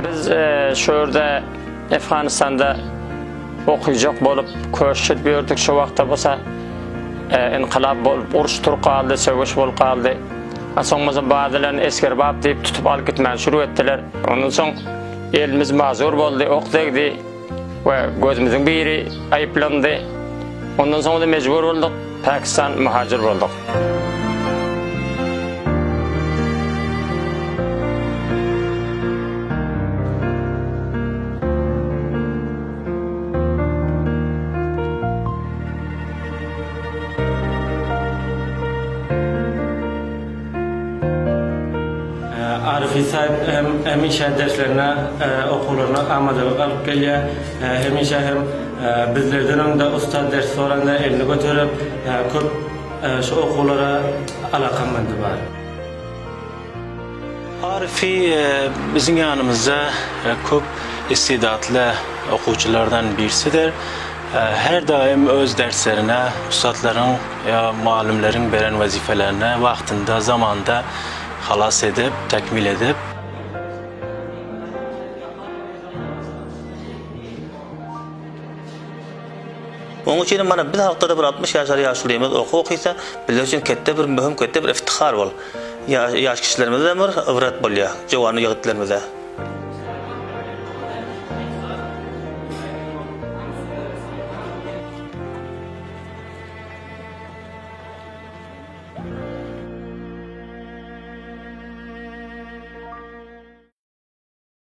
Biz şu ýerde Efganystanda okyjak bolup köşüş edip ýördük. Şo wagtda bolsa ynkylap bolup uruş turup galdy, söweş bolup galdy. A soň bolsa bazylaryny esgerbap diýip tutup alyp gitmäni şuru etdiler. Ondan soň elimiz mazur boldy, ok degdi we gözümiziň biri aýyplandy. Ondan soň-da mejbur bolduk, Pakistan muhajir bolduk. Aryf Isaýew hem hemişe derslerine, okuwlaryna amadalyk alyp gelýär. Hemişe hem bizlerden öňde ussat ders soranda elini göterip, köp şu okuwlara alakamandy bar. Aryfy biziň ýanymyzda köp istidatly okuwçylardan birisidir. Her daýym öz derslerine, ussatlaryň ýa mugallymlaryň beren wezipelerini wagtynda, zamanda halas edip, tekmil edip. Onuň üçinem mana biz halkda-da bir 60 ýaşar ýaşulymyz okuw okysa, bizler üçin ketde bir möhüm, ketde bir iftihar bol. Ýaş kişilerimize-de bir ybrat bolýar, jowan ýigitlerimize.